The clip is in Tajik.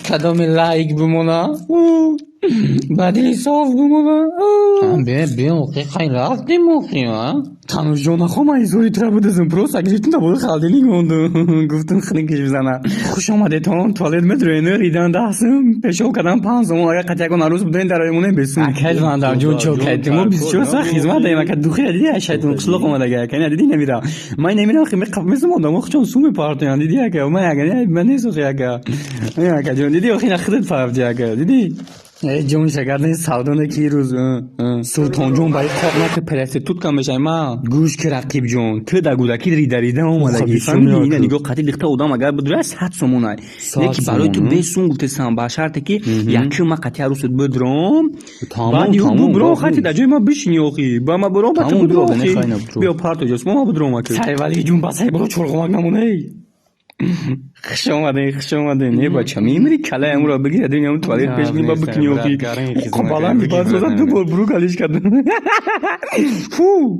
Кадоми лайк бимона, ба дили соф бимона. Бе, бе, охи, хай рафтем, охи, а? Танушҷон, нахом изори тура будазм, просто гирифтум, да болои холодильник мондум. Гуфтум, хунукиш бизана. Хуш омадетон, туалет метроена, ридан 10 сум, пешоб кардан 5 сомон, агар қати ягон арӯз будем, дар омонем бесум. Акай Вандамҷон, чо кайти? Мо 24 соат хизмат даем, ака. Духи диди, шайтон қишлоқ омадага, ака, ина диди, намира. Ман намирам, хи меқап месум, одамо хучон сум мепартоянд, диди, ака. Ман ака, ман нест, охи, ака. Акаҷон, диди, охи, ина худат фарфти, ака, диди? Э, ҷон, шагарни савдоне ки рӯз Султонҷон ба қоқ наки, проститутка мешавӣ. Ма гӯш ки, рақибҷон, ту да гудаки рида-рида омадагӣ, фаҳмидӣ? Ина нигоҳ, қати дихта одам агар будра, 100 сомонай, леки барои ту 5 сум гуфтесам, ба шарте ки якум ма қати арӯсат бидром, баъди ӯ бубро, хати дар ҷои ма бишини, охи, ба ма буром, ба ту будро, охи, биё, парто ҷос, ма будром, аки. Сайвали ҷун, ба сай буро, чорғомак намоней. Хуш омадем, хуш омадем. Не, бача, мемири, калаи амуро бигир, адин туалет пеш ба бикини, охи. Баланди базоза ду бор бру калиш кардам. Фу.